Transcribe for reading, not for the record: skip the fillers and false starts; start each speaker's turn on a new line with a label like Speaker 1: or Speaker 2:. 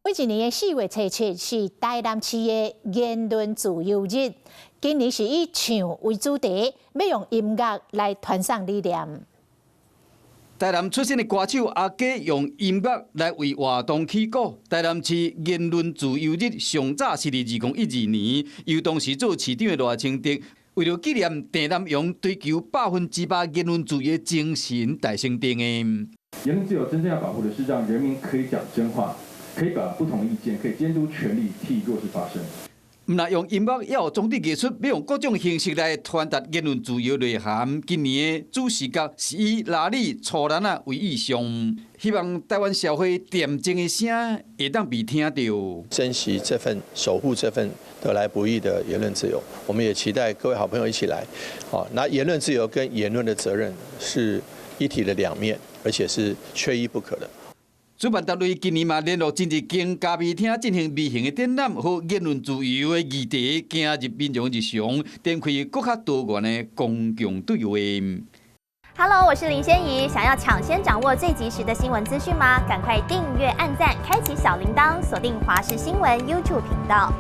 Speaker 1: 每一年的4月初7是台南市的言論自由日，今年是以唱為主題，欲用音樂來傳送理念。
Speaker 2: 台南出身的歌手阿佳用音樂來為活動起鼓。台南市言論自由日上早是佇2012年，由當時做市長的賴清德，為著紀念鄭南榕追求100%言論自由的精神，來制定的。
Speaker 3: 言論自由真正要保護的是讓人民可以講真話，可以表達不同意見，可以監督權力，替弱勢發聲。
Speaker 2: 毋但用音樂，也有裝置藝術，欲用各種形式來傳達言論自由內涵。今年的主視覺是以拉力粗蘭仔為意象，希望台灣社會恬靜的聲會當被聽著。
Speaker 4: 珍惜這份守護這份得來不易的言論自由，我們也期待各位好朋友一起來。好，那言論自由跟言論的責任是一體的兩面，而且是缺一不可的。
Speaker 2: 主辦單位今年嘛聯絡真濟間咖啡廳進行微型的展覽，予言論自由的議題行入民眾日常，展開閣較多元的公共對話。
Speaker 5: Hello，我是林仙怡，想要搶先掌握最及時的新聞資訊嗎？趕快訂閱、按讚、開啟小鈴鐺，鎖定華視新聞 YouTube 頻道。